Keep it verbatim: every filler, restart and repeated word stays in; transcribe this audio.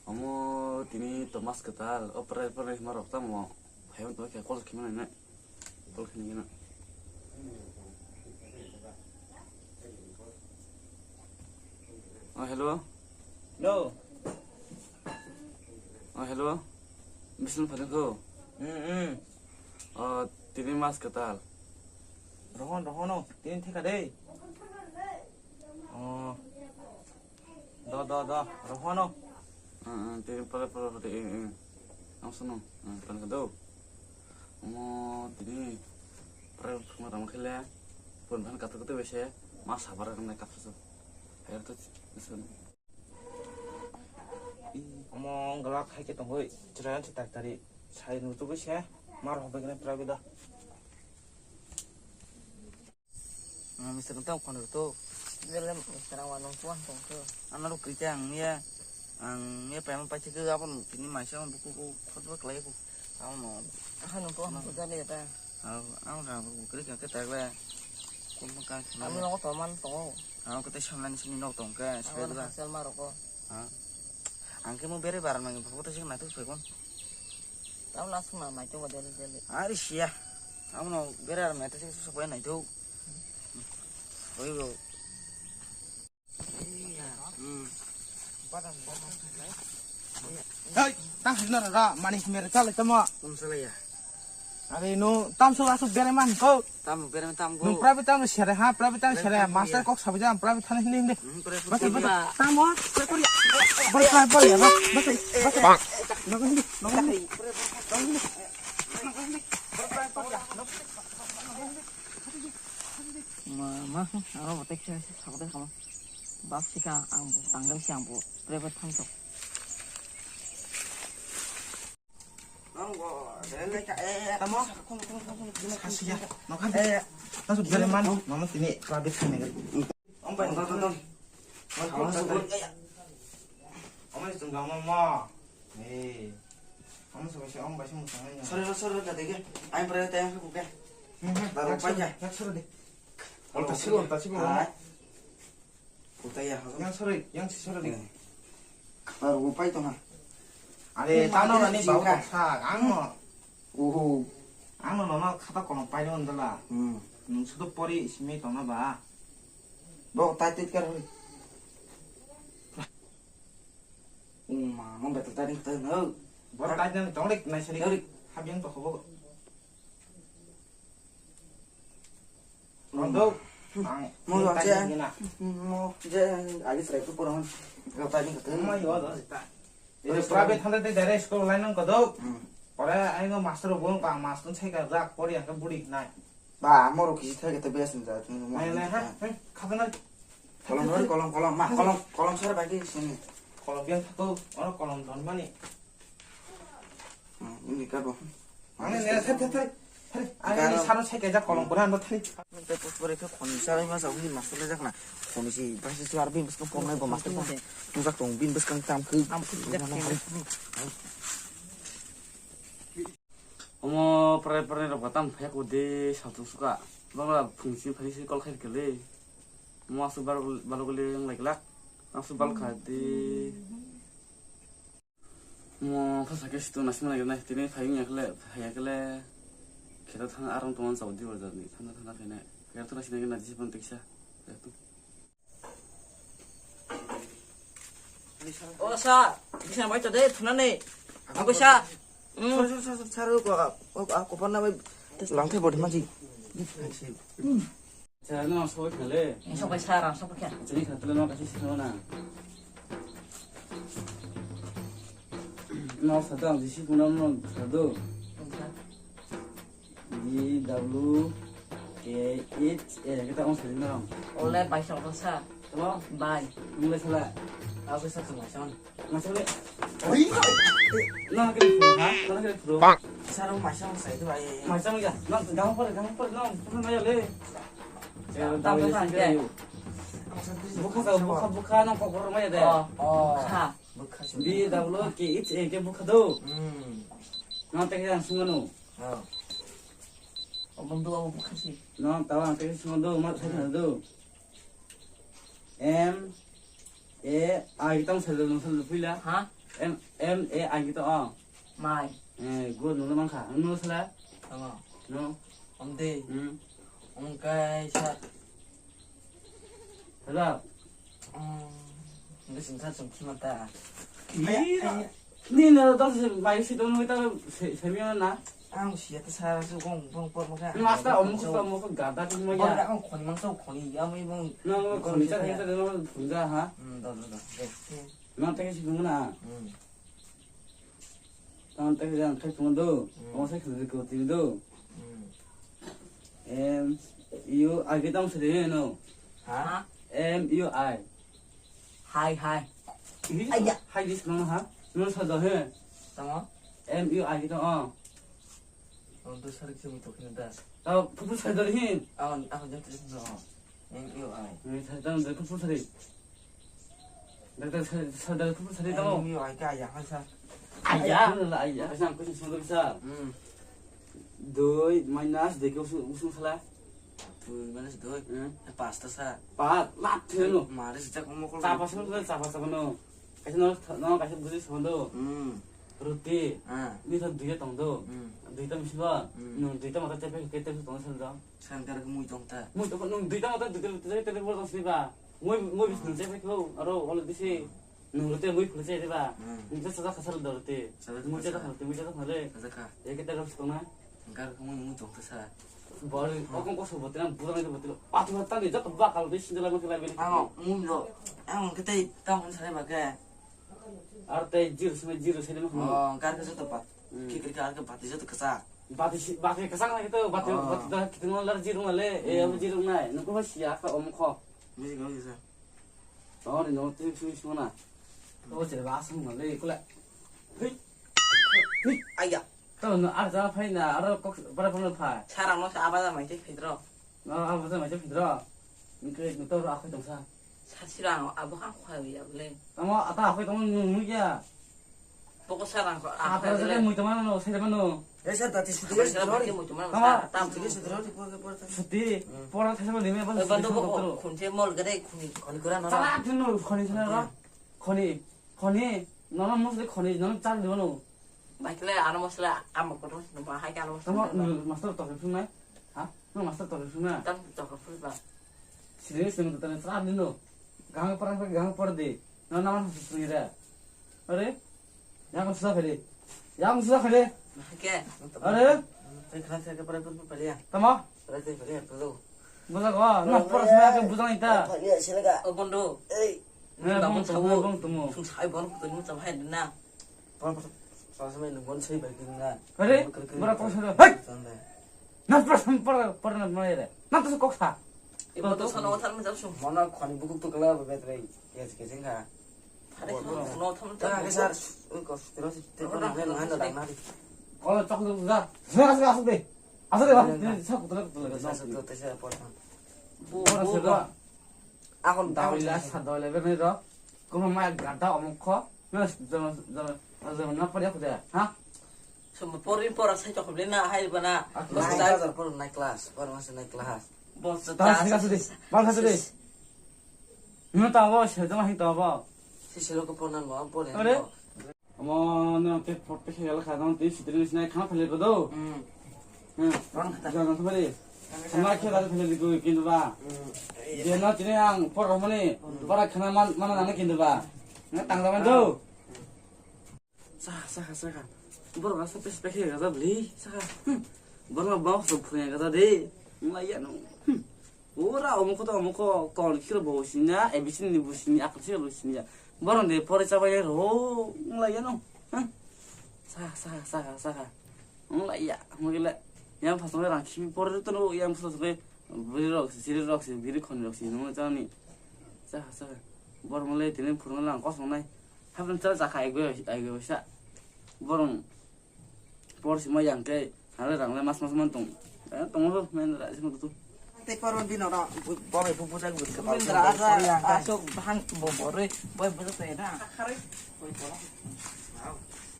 Omo tini to mas kwtal, o prai prai hima rok tamo. Phaiman to khe call khimani na. Call khini na. Oh, hello. Hello. Oh, hello. Bisin phading ko. Hmm, hmm. Oh, tini mas kwtal. Rohon, rohon, oh. Tini thika dei. Oh. Do, do, do, rohano. Ah, ah, tini pore, pore, pore, eh, eh. Ang sono, eh, pan ka do. Omo tini pore phuma tamo khele, pon phan kata kata bese, ma sabara kan kata so. Ayo to, sono. Omo ngalak hai ke tongoi, chirayan se tak tari, sai nu tu bese, mar hobe kene private da. Mister tang khon rw to. Bele mister ang wanung tuan tong khe. Ano rw kri ang ye. Ang ye payam pai thik abon tini maisa buku ku khotba klai ku. Ang no. Aha nung tuan ko jale ta. Ang ra buku kri ka ke ta le. Kun ma ka. Ang no to man to. Ang ko te samlan sini nok tong ke. Ang sel ma roko. Ha. Ang ke mo bere bar mang ko te sing na tu pe kon. Tamo na sung na mai to jale jale. Ari sia. Amo no bere ar mai to sing so ko nai to. Oi bo. Hei, tang sina ra, mani mere chale tamo. Kum sale ya. Are no, tam so asu bere man ko. Tam bere man tam go. Nung private tam sere ha, private tam sere, master kok sabu jam, private thane hindi hindi. Bas bas tam wa. Bas bas ya, bas bas. Bang. Ma ma, aro botek sini sabda kama. Bas sika ang tanggal si ang bo private thang sok. Tamo? Khasiya, nokha. Eh, tasu bere man, mama tini private khainai. Om bai, om bai, om bai. Om bai, om bai. Eh, om bai, om bai, om bai. Sorry, sorry, sorry, kata ke. Aing private time ke buka. Baru apa ya? Sorry deh. Olta sih, olta sih. Utai ya, hasan. Yang sore, yang si sore di. Eh. Baru upai to ha. Are, tano nani bau tak sa, ang no. Uhu. Ang no nono khata kono pai no ndala. Hmm. Nung sudo pori simi to na ba. Bo tai tit kar hoi. Uma, mo betul tadi kita no. Bor tai nang tong lik nai sari. Tong lik. Habiang to hobo. Rondo. Mo lo je. Mo je agi try ko poro. Ga pa ni ko. Ma yo do ta. Ito private thanda de direct school line nang ko do. Ore ai ngo master bo ba master sai ka rak pori ang ka buri nai. Ba mo ro kisi thai ka te bes ni da. Nai nai ha. Khadana. Kolom, kolom, kolom, ma, kolom, kolom sar bai ke sini. Kolom biang thako, oro kolom don mani. Hmm, ini ka bo. Mane ne thai thai thai. Thai. Ani sano sai kaijak kolom pura ano thai. Te pus pore khe khoni sarai ma sa uni master le jakna. Khoni si basi si arbi bus ko pom nai bo master ko. Tujak tong bin bus kang tam khe. Am pus jak. Omo prai prai rok batam phek udi satung suka. Bangla phungsi phai si kol khair kele. Mo asu bar baluguli yang lai glak. Asu bal kha di. Mo phasa ke situ nasi mana gina tini phai nya kele phai kele. Kita thang arong tuan saudi wajani thang thang phai na. Kita tu nasi nagi nasi pun tiksa. Itu. O sa, bisa mai to de thuna ne. Aku sa. Hmm. Sar sar sar sar ko ko ko pernah mai langthai bodi maji. Sa no soi khale. Ini sok bai sa ram sok kya. Jadi khatla no kasi sino na. No sa dang di si kunam no sa do. D W K H A, kita ong sari na. Ole bai sa ko sa. Tamo? Bai. Mule sala. Aku sa sama sa. Masuk le. Oi. Na kiri pro ha? Na kiri pro. Sarung masang sa itu ai. Masang ya. Na gampar gampar na. Sana ya le. Ya, tahu dawe sana sini ya. Bukha ka bukha bukha na kokor maya de. Oh. Oh. Bukha. B W K H A ke bukha do. Hmm. Na te ke sunga no. Oh. O bumdu abo bukha si. Na tawa te ke sunga do ma sa do. M A I tang sa do no sa do pila. Ha? M, M A I kito o. Mai. Eh, good, nungno mankha. Nungno sala? Tamo. No. Omde. Hmm. Ongkai sa. Hello. Hmm. Nungno singsa sungki mata. Ih, ni no, dong si, mai si dong, ta se, se mi na. Ang siya ta sa su gong gong por mo ka. Master, omuk sa, omuk gada tu mo ya. Ang khoni mang sa khoni ya mo ibong. No, khoni sa, khoni sa, no, khoni sa, ha. Hmm, do do do. Nang teke si khumuna. Hmm. Nang teke jang khai khumuna do. Hmm. Omo sai khumuna ko ti do. Hmm. M U I ke tang sari no. Ha? M U I. Hai, hai. Hi? Aiya. Hai dis no ha. No sa do he. Tamo? M U I ke tang o. Oh, do sari ke sumi to kena da. Oh, pupu sai do hin. Oh, ako jam tu no. M U I. Ni sai tang do pupu sari. Doctor Sar-, Sardar Pupur Sari tamo? M U I ka ya hai sa. Aya. Aya. Aya. Kaisa ang question songwi sa. Hmm. Dui minus dui ke usung, usung sala. Dui minus dui. Hmm. Eh, pas ta sa. Pas, mat theno. Mari sejak mokol. Chapa song, chapa, chapa no. Kaisa no, no, kaisa buji sondo. Hmm. Ruti. Ah. Ni tho dui tong do. Hmm. Dui ta misi ba. Hmm. Nung dui ta mata tepe, ke tepe tong sal do. Sangkar ke mui tong ta. Mui tong, nung dui ta mata dui ta, dui ta, dui ta, dui ta, dui ta, dui ta. Mui, mui bis nung chepe kho, aro olo bisi nung rute mui phuru che diba? Hmm. Nung che sajak khasal do rute. Sajak khasal. Mui che khasal, mui che khasal le. Sajak kha. Eke ta gam sukona. Gar ko mui mui tong sa. Bor, okon ko so botina, bura ni botina. Atu ta ni jat ba kal de sindala ma kala bini. Ang mui do, ang ke tai ta mun sa ba ke. Ar tai zero sima zero sini ma. Oh, gar ke joto pat. Hmm. Kikri ka ar ke pat joto kasa. Bati si, bati kasang lagi tu, bati, oh, bati dah kita ngelar zero male, eh, hmm, apa zero nai? Nungku siya ka om kho. Misi kau bisa. Tawari no tui tui suna. O jere ba asung ma le kula. Hui. Hui. Aya. To no arja phai na aro kok bara phone pha. Sarang no sa abaja mai te phidro. No abaja mai te phidro. Nungke no to akhoi tong sa. Sasirang abo kang khoi ya le. Tamo ata akhoi tong nung ya. Poko sarang ko. Apa akhoi le. Mui tong mano sai mano. Eh, sir, tati suti. Apa sir, tati mui tong mano. Tamo. Tam suti, suti, suti, pura, pura, pura. Suti, hmm, pura thaisa mani me bang. Bando suti boko, doktor. Khunse mol gade khuni. Khoni kura no. Sala dino khoni sala ro. Khoni, khoni, nono mosle khoni, nono chal dino. Baikle ano mosle amo kotor, no ba hai ano mosle. Tamo, master to phunai. Ha? No master to phunai. Tam to phunai ba. Sini sini to tane chal dino. Gang parang gang por de. No naman sini re. Are? Yang sudah kali. Yang sudah kali. Ke? Are? Tama? Buza ko, na pura saya ke buza ita. Iya, silaga. Oh, bondo. Eh, bang tumu, bang tumu. Sung sai bang tumu, sama hai na. Pura, pura, pura, sama ini bon sai bagi na. Are? Pura, pura, pura. Hei! Na pura, pura, pura, na mana ya? Na tu kok sa. Ibu tu sana otak macam sung. Mana khani bukuk tu kala bebetre. Yes, yes, enggak. Ada sung no tham tham. Tengah ke sar, ui kos terus, terus nang nang nang nang. Kalau cok tu sudah. Sudah, sudah, sudah. Asal deh, Bang. Ini saya kutu lagi, kutu lagi. Saya satu, saya apa? Bu, bu, bu. Akon dawai la sa dawai la bernai ro. Kuma ma gada omok kho. Na jama jama jama na pori aku da. Ha? Sum pori pora sai chok le na hai bana. Nine class por nine class. Por mas nine class. Bos ta sika sudi. Bal kha sudi. Nuna ta bo se jama hin ta bo. Si sero ko por nan mo am por. Are? Omo no te photo khe gala kha, no te sitri ni sinai khana phale ko do. Hmm. Hmm. Ron khata. Jana thumari. Sama khe gala phale ko kintu ba. Hmm. Je no tini ang por romani. Hmm. Bara khana man, mana nana kintu ba. Na tang da man do. Sa, sa, sa. Bor ga sa pes pekhe ga da bli. Sa. Hmm. Bor ga ba so phune ga da de. Ma ya no. Hmm. Ora, omo kho to, omo kho, kon khiro bo sini ya, A B C ni bo sini ya, akal siro bo sini ya. Boron de pore chabai ro, wng lai ya no. Hah? Sa, sa, sa, sa. Wng lai ya, mo gele. Yang phasong rang khimi pore to no, yang phasong ke biri rok, siri rok, biri khoni rok, sini mo chani. Sa, sa. Bor mo le tini phurung lang kosong nai. Hapna chal chakha egbe, egbe sa. Boron. Por sima yang ke, hale rang le mas mas man tong. Eh, tong ho, men ra sima tu. Te por bino ra, bo be bu bu jang bu. Min ra ra, asok bhang bo bo re, bo bo te na. Khare. Bo bo.